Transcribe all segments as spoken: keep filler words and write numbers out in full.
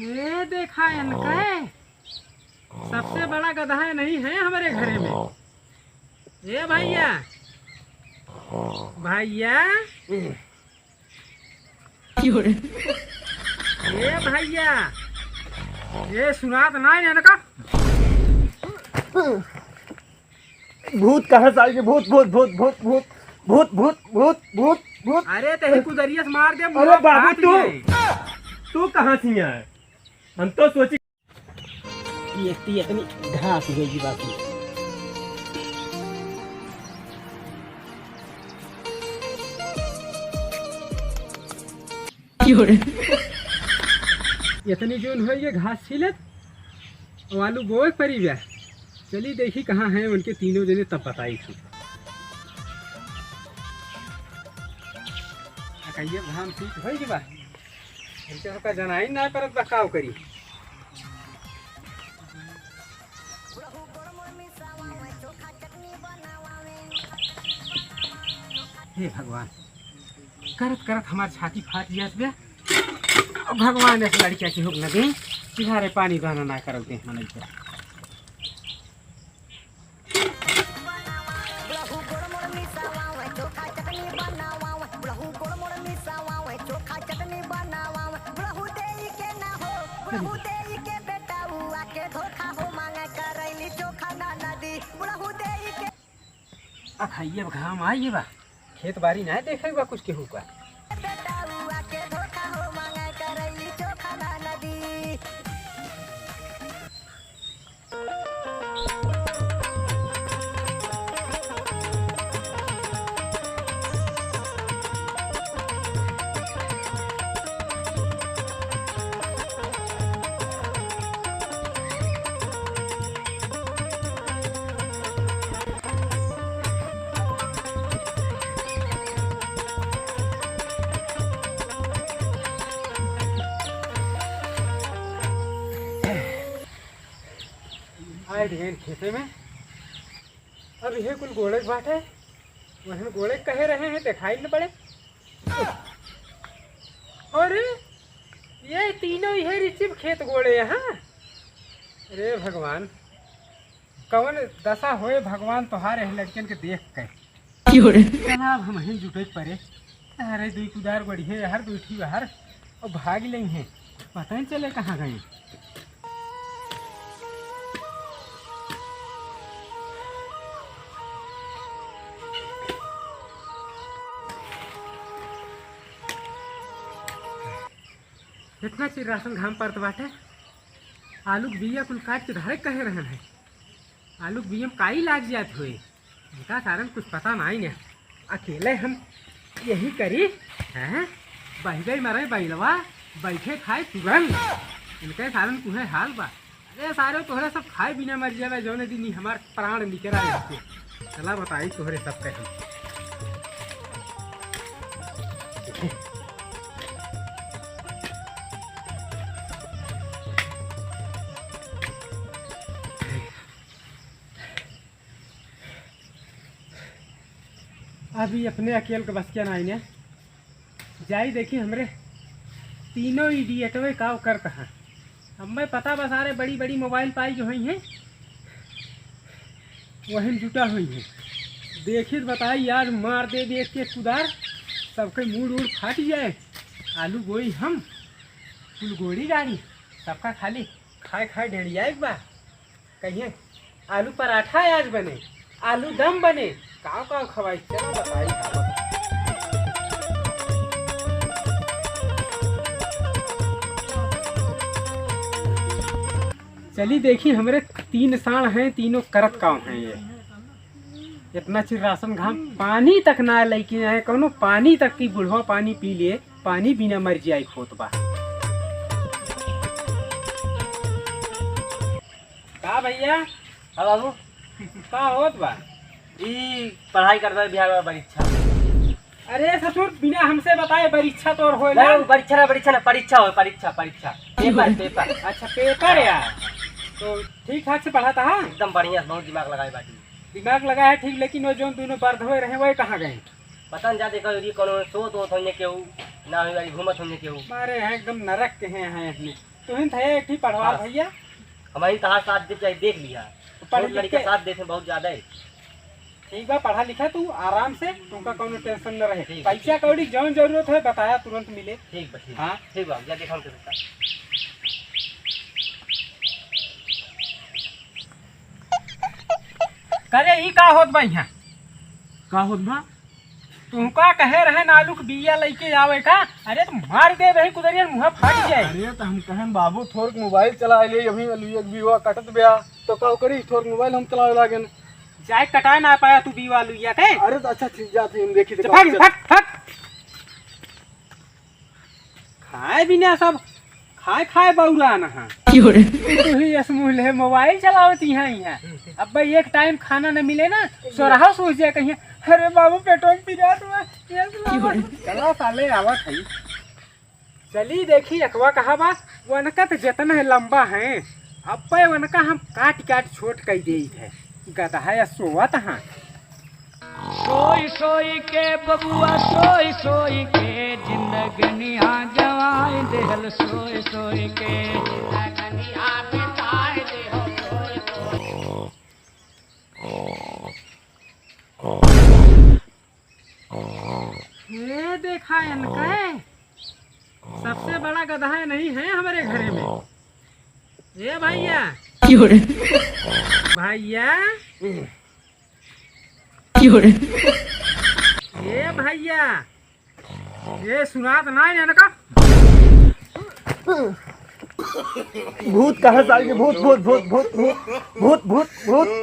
ये देखा इनका, सबसे बड़ा गधा नहीं है हमारे घरे में। ए भैया, भैया, ए भैया, ये सुनात ना है इनका। भूत कहाँ साल के? भूत, भूत, भूत। अरे, तही कुदरिया से मार दे, अरे मुँह बाबू, फाट तू, जाए। तू कहाँ से आए? हम तो सोची ये, ये इतनी घास होगी बाकी। इतनी जोन होई ये घास छीलत, और आलू बोए के परी बा। चली देखी कहाँ हैं उनके तीनों जने, तब बताई थी। आ कहिए घाम ठीक होई के बा, इनके सबका जनाई ना परत बा, काव करी। हे भगवान, करत करत हमार छाती फाट जात बा। अब भगवान इस लड़किया के हुक न दे, सिधारे पानी दाना ना करल दे मनई के। अब हाई, अब घाम आई बा, खेत बारी ना देखे बा कुछ केहू का। आए ढेर खेते में। अब इहे कुल गोड़े के बाटे, वहन गोड़े के कहे रहे हैं, देखाई न पड़े। अरे, ये तीनों इहे रिचिप खेत गोड़े हैं। अरे भगवान, कवन दशा होए भगवान तोहार एह लड़कन के देख के। चला, अब हमहिन जुटे के परे। अरे, दुई कुदार बढ़िए, हर दुई ठी बाहर, और भाग लेइहैं, पता नहीं चले कहाँ गए। इतना चिर रासन घाम परत बाटे, आलू के बिया कुल काट के धरे कहे रहन है, आलू के बिया में काई लाग जात होए। इनका सारन कुछ पता नाई ने। अकेले हम यही करी, हैं? बहिगई मरे बैलवा, बैठे खाए तुरंत। इनके सारन कुहे हाल बा। अरे सारे तोहरे सब खाए बिना मर जावे, जौने दिन ही हमार प्राण निकरा इसके। चला बताई तोहरे सब के हम। अभी अपने अकेल के बस के नाई ने। जाई देखी हमरे तीनों इडियटवे का करत हैं। अब मैं पता बा सारे बड़ी बड़ी मोबाइल पाई जो हुई हैं, वही जुटा हुई हैं। देखी तो बताई आज मार दे दे एक एक कुदार, सबके मूड उड़ फाट जाए। आलू बोई हम, कुल गोड़ी गाड़ी, सबका खाली खाए खाए ढेड़िया एक बा। कहिए आलू पराठा आज बने, आलू दम बने, काव काव खवाई, चलो बताई खावा। चली देखी हमरे तीन साँड़ हैं, तीनों करत काव हैं ये। इतना चिर रासन घाम पानी तक ना लेके आए, कौनो पानी तक की बुढ़वा पानी पी ले, पानी बिना मर जाए खोत बा। का भैया? हाँ बाबू। का होत बा? ई पढ़ाई करत बा बिहार में परीक्षा। अरे ससुर, बिना हमसे बताए परीक्षा तोर होए नहीं, ना? परीक्षा ना, परीक्षा ना, परीक्षा हो, परीक्षा, परीक्षा। पेपर, पेपर। अच्छा, पेपर है यार। तो ठीक ठाक से पढ़ा था, हाँ? एकदम बढ़िया, बहुत दिमाग लगाए बाटी। दिमाग लगा है ठीक, लेकिन वो जोन दोनों बर्द हुए रहे, वो कहाँ गए? पता न जा, देखा, ये कौनो सोत वोत होइने केहू। ना होई वाली घूमत होंगे केहू। मारे हैं एकदम नरक के हैं, हैं अपने। तुहिन थे एक ही पढ़वा हाँ। भैया। हमारी तहार साथ दे, चाहे देख लिया। पढ़ बहुत लिख लड़के के साथ देते बहुत ज्यादा है। ठीक बा, पढ़ा लिखा तू आराम से, तुमका कौनो tension न रहे। ठीक बा, पैसा ठीक। कौड़ी जौन जरूरत है बताया, तुरंत मिले। ठीक बा, ठीक। हाँ। ठीक बा, जा देखा हम कैसे। करे ई का होत बा यहाँ? का होत बा? तुमका कहे रहे ना आलू के बिया लइके आवे का? अरे तो मार दे वही कुदरिया मुँह फाट जाए। अरे तो हम कहन बाबू थोर मोबाइल चला ले, अभी अलुए के बिया कटत बा, तो का करी, थोर मोबाइल हम चलावे लागेन। जाए कटाए ना पाया तू बीवा लुइया के। अरे तो अच्छा ठीक जात है, हम देखी तो तो भाग, चल। भाग, भाग। खाए बिना सब खाए खाए बौरा ना है। क्यों रे? तू ही यस मुँह ले मोबाइल चलावत यहाँ, यहाँ। अब भाई एक टाइम खाना न मिले ना, सोरहा सोच जाए कहीं, "अरे बाबू पेटवा में पिरात बा, यस लावा।" चला साले आवत है। चली देखी एकवा कहा बा, वनका तो जितना है लंबा है, अब्बे वनका हम काट काट छोट कई देई है। गदहा या सोवत हाँ। सोई सोई के बबुआ, सोई सोई के जिंदगनिया गवाई देहल, सोई सोई के। ये देखा इनका है, सबसे बड़ा गदहा नहीं है हमारे घरे में। ए भैया, क्यों रे? भैया, क्यों रे? ए भैया, ये सुनात ना है इनका। भूत कहाँ से आएंगे? भूत, भूत,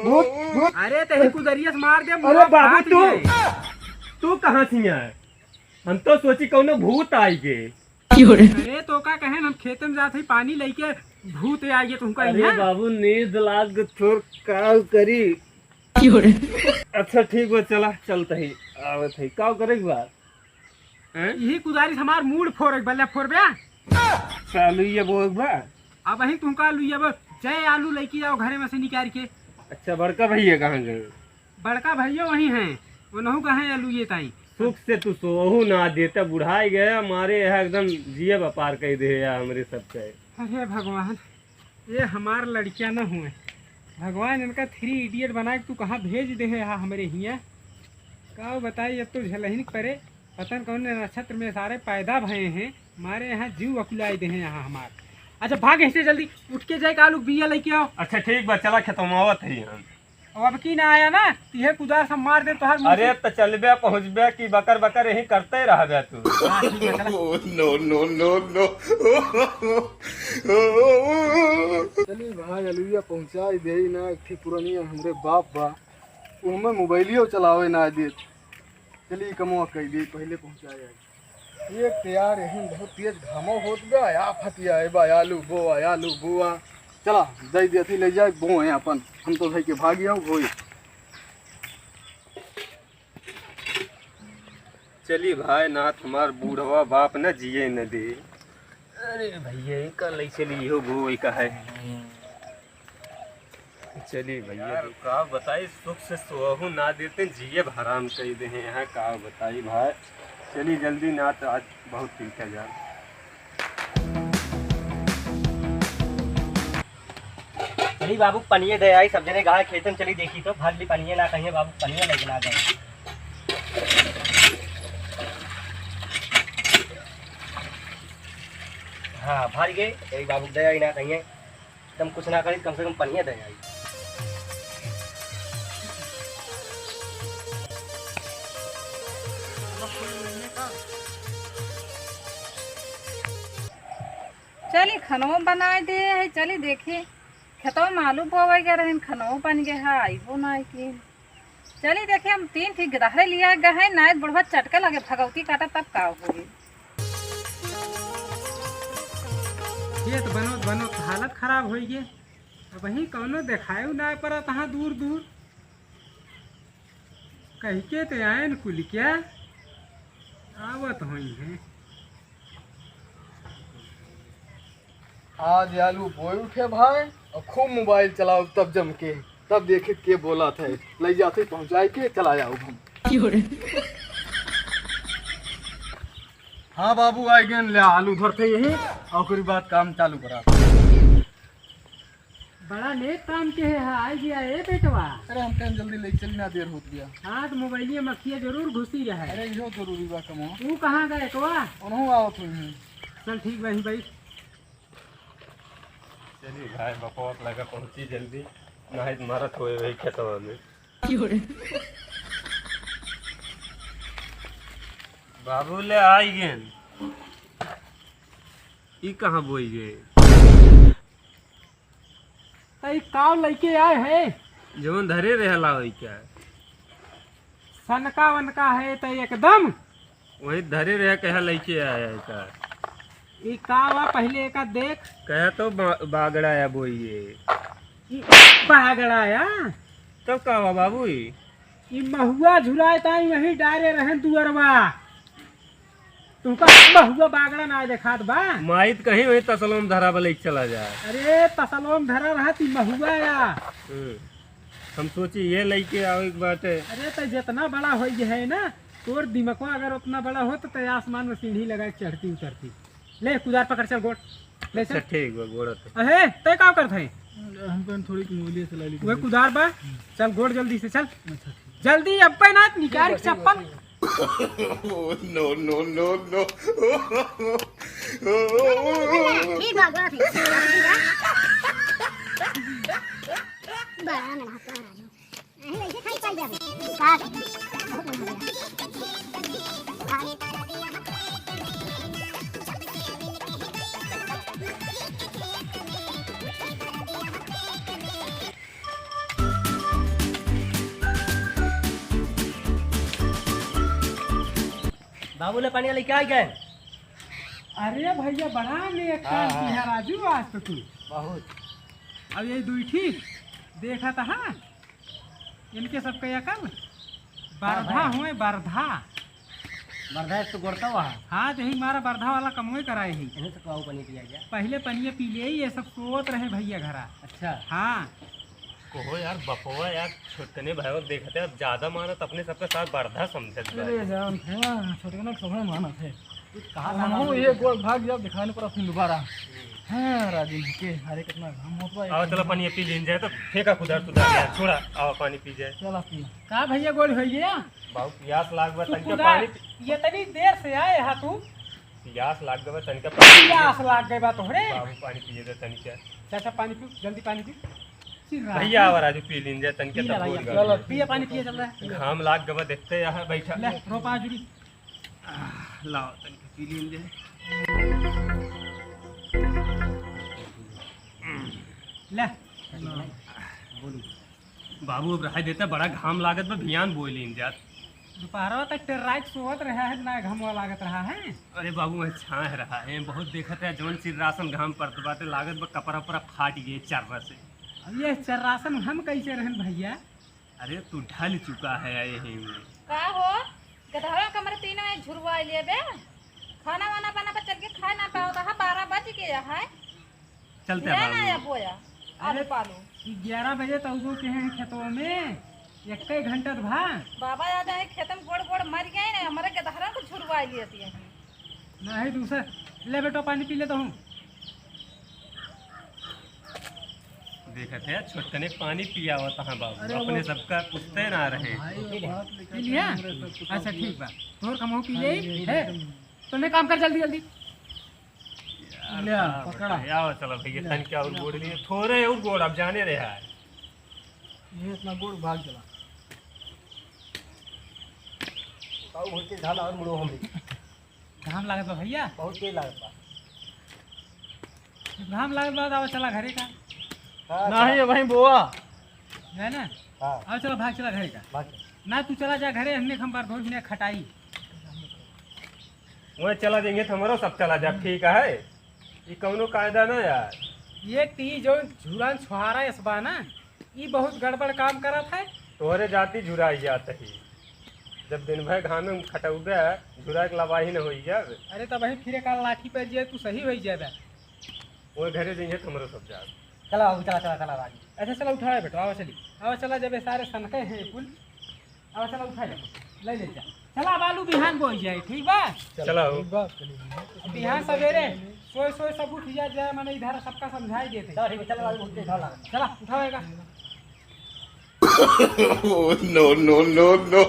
भूत। अरे, तेरी कुदरिया से मार दे, अरे मुँह बाबू, फाट तू, जाए। तू कहाँ से आए? हम तो सोची कौनो भूत आइगे। अरे, तो का कहेन, हम खेते में जात हई, पानी लइके भूत आइगे तुमका अरे यहाँ। बाबू, नींद लाग छोड़, का करी? अच्छा, ठीक बा, चला, चलत हई, आवत हई। का करे के बा? हैं? यही कुदारी से हमार मूड़ फोड़ एक बल्ला फोड़ बे। चालू ये बोल बा। अब वही तुमका आलू ये बा, जय आलू लेके आओ घरे में से निकाल के। अच्छा, बड़का भैया कहाँ गए? बड़का भैया वही हैं, वो नहु कहे आलू ये ताई। सुख से तू सोहू ना देता, बुढ़ाई गया, मारे यहाँ एकदम जिया व्यापार कर दे या हमरे सबके। अरे भगवान, ये हमार लड़कियाँ न हुए। भगवान इनका थ्री इडियट बना के तू कहाँ भेज दे है यहाँ हमरे हियाँ। का बताई, अब तो झलहिन परे, पता न कौन नक्षत्र में सारे पैदा भए हैं, मारे यहाँ जीव अकुलाई दे हैं यहाँ हमार। अच्छा भाग यहाँ से जल्दी, उठ के जाए कालू बिया लेके आओ। अच्छा ठीक बा, चला खेतवा में आवत है हम। अब, अब की ना आया ना, इहे कुदार से मार दे तोहार मुंह अरे से। त चलबे पहुँचबे कि बकर बकर यही करते रहबे तू। हाँ, ठीक है, चला। No, no, no, no। चली भाई, अलुइया पहुँचाई देई ना, एक ठे पुरनिया हमरे बाप बा, उहमें मोबाइलियो चलावे ना देत। चली कमवा कई देई, पहिले पहुँचाए आई। एक त यार, यही बहुत तेज घामो होत बा, आफत या ए बा, आलू बोआ, आलू बोआ। चला, दई देती ले जाए, बोए अपन, हम तो धई के भाग आऊ, बोए। चली भाई नाथ, हमार बूढ़वा बाप न जिए न दे। अरे भैया, ई का लई चली, इहो बोई का है। चली भैया। यार, का बताई, सुख से सोहू ना देते, जिए हराम कई दे हैं यहाँ, का बताई भाई। चली जल्दी, ना तो आज बहुत तिलका जान। चली बाबू, पनिये दे आई, सब जने गाय खेतन चली देखी तो, भर ली पनिये, ना कहिए बाबू, पनिये लेके ना जाए। हाँ, भर गए, यही बाबू दे आई, ना कहिए। एकदम कुछ ना करी, कम से कम पनिया दे आई। चली, खनवा बनाए दे है, चली देखी। खेतवा में आलू बोवे गए रहे, खनवा बन गए है, आइबो ना आई कि। चली देखे, हम तीन ठीक गदहरे लिया गए हैं, नायत बुढ़वा चटके लगे भगवती काटा, तब का होई। खेत बनोत बनोत हालत खराब होई गे। अब वहीं कौनो देखायु ना पड़त हाँ दूर दूर। कहिके ते आयन कुल क्या आवत होई हैं। आज आलू बोए उठे भाई और खूब मोबाइल चलाओ तब जम के, तब देखे के बोला थे, ले जाते पहुंचाए के चला जाओ हम। क्यों रे? हाँ बाबू, आइ गएन, ले आलू धरते यही, और ओकरी बाद काम चालू करा। बड़ा नेक काम के है, आइ गया ए बेटवा। अरे हम कहेन जल्दी लेके चली ना, देर होत गया। हाँ, तो मोबाइलिया मक्खिया जरूर घुसी रहे। अरे इहो जरूरी बा कमवा। तू कहाँ गए एकवा? उनहू आवत हुई हैं। चल ठीक बा, यहीं बैठ। चली भाई, बपौत लगा पहुँची जल्दी, नहीं तो मारत होए वही खेतवा में। बाबू ले आइ गएन। ई कहाँ बोई गए? त ई काव लइके आए है? जवन धरे रहला वही क्या? सनका वनका है त एकदम। वही धरे रहे, कहा लइके आया है का? ई का बा, पहिले एका देख। कहा तो बा-, बागड़ा या बोइए। ई बागड़ा या? तब का बा बाबू ई? ई महुआ झुराए ताई वही डारे रहे दुअरवा। तुमका महुआ बागड़ा ना देखात बा? माई त कहीं वही तसलों में धरा बा, लइके चला जाए। अरे तसलों में धरा रहा ती महुआ या। हम्म। हम सोची ये लइके आवे के बाटे। अरे त जितना बड़ा होइ गए है ना, तोर दिमकवा अगर उतना बड़ा होत त आसमान में सीढ़ी लगा के चढ़ती उतरती। ले कुदार पकड़, चल गोड़। ले अच्छा, चल। ठीक बा, गोड़ तो। अहे, तै का करत है? हम कहेन थोड़ी मोबाइलिया चला ली। वह कुदार बा, चल गोड़ जल्दी से चल। अच्छा, ठीक। जल्दी, अब्बे ना निकाल चप्पल। No, no, no, no। ठीक बा, गोड़ ठीक। बड़ा मेहनत कर राजू। अरे, वैसे खाई चल जाबे। का? बहुत बढ़िया। बाबू ले पनिया लइके आइ गए। अरे भइया, बड़ा नेक हाँ, काम हाँ। किया राजू आज तो तू। बहुत। अब यही दुई ठी देखत हा, इनके सबके अकल बरधा हाँ, हाँ। हुए, बरधा। बरधा एक तो गोड़ता हुआ। हाँ, तो यही मारा बरधा वाला कमवे कराए ही। इन्हें से कहू पनिया पिया गया। पहिले पनिया पी ले, ये सब सोवत रहे भइया घरा। अच्छा। हाँ। कहो यार, बपवा यार, छोटकने भाई देखते, अब ज्यादा मानत अपने सबके साथ बरधा समझत बा। अरे जान, हाँ, छोटकने के समय मानत है। कहाँ हम जाना हो है? ये गोड़ भाग जाओ, दिखाने पर अपनी दोबारा। हाँ, राजू के, अरे कितना घाम होत बा। आओ, चला पानी पी लीन जाए, तो फेंका कुदार तुदार यार, छोड़ा, आओ पानी पी जाए। चला पी। का भइया गोड़ होइ गया? बाबू पियास लाग बा, तू तनिका कुदार, पानी पी। ये तनी देर से आए हा तू। पियास लाग गवा तनिका पानी पिए। पियास लाग गए बा तोहरे। बाबू पानी पिए दे तनिका। चाचा पानी पी, जल्दी पानी पी। चिल्ला। भइया आवा राजू पी लीन जाए तनिका पी ले तब भइया, बोल पी ले। गवा। पिए पानी पिए चल रहा है। घाम लाग गवा देखते यहाँ बैठा। ले रोपा जुड़ी। आह, लाओ तनिका पी लीन जाए। ले। बोली। बाबू, अब रहाई देता, बड़ा घाम लागत बा, भियान बोइ लीन जात। दोपहरवा तक टेर्राइट सोवत रहा है, ना घमवा लागत रहा है। अरे बाबू, वह छाह रहा है, बहुत देखत है, जवन चिर्रासन घाम पड़त बाटे, लागत बा कपड़ा उपड़ा फाट गए चर्रा से। अब ये चर्रासन हम कैसे रहन भइया? अरे तू ढल चुका है यही में। का हो, गधवा कमर तीनों में झुरवा लिए बे, खाना वाना बना पर चल के खाए ना पाओ, तो हाँ, बारह बज गया है। चलते हैं ध्यान बाबू। आया बोया, आलू अरे, पालू। ई ग्यारह बजे तक उगो के हैं खेतों में, एक ही घंटा तो भा। बाबा आ जाए खेत में गोड़ गोड़ मर गए ना, हमारे गदहरा को झुरवा लिए थी। नहीं दूसर, ले बेटो पानी पी ले तो हूँ। देखत है छोटकने पानी पियावत हाँ बाबू, अरे अपने वो सबका कुत्ते ना रहे। भाई, वो बात लेकर पी लिया? हमरे सब कुत्ता अच्छा पिया। ठीक बा, तोर कमहू पी हाँ, ले, ये है? एकदम। तूने काम कर जल्दी जल्दी। यार, ले, का पकड़ा। बताएं? आओ, चलो भैया, ले, तनिका और ले। गोड़ लिए, थोड़े और गोड़, अब जाने रहे है। ये इतना गोड़ भाग चला। ताऊ भर के झाला और मुड़ो हम ले। घाम लागत बा भैया। बहुत तेज लागत बा। घाम लागत बा, आवा चला घरे का। हाँ, नहीं, चला। ये वहीं बोआ। है ना? हाँ। आवा चला, भाग चला घरे का। भाग चला। ना, तू चला जा घरे, हमने हम बार धोई बिना खटाई। वह चला जाएंगे तो हमरो सब चला जा, ठीक है? ये कौनो कायदा ना यार। ये ती जो झुरान छुहारा एस बा ना, ये बहुत गड़बड़ काम करत है। तोहरे जाति झुराई जात ही, जब दिन भर घामे में खटौबे, झुराए के लवाही न होई जब। अरे तब वहीं फिरे का लाठी पर जे तू सही होई जाबे। वो घरे जाइए तो हमरो सब जात। चला बाबू, चला, चला, चला बाबू। अच्छा चला उठाए बेटा, आवा चली। आवा चला, जब ये सारे सनके हैं कुल, आवा चला उठाए। ले ले जा। चला बालू बिहान बोई जाए, ठीक बा? चला हो। ठीक बा। बिहान सवेरे सोए सोए सब उठ जा जाए, माने इधर सबका समझाई देते। चला ठीक बा, चला बालू उठ के उठाओ ला। चला उठावेगा। Oh, no, no, no, no.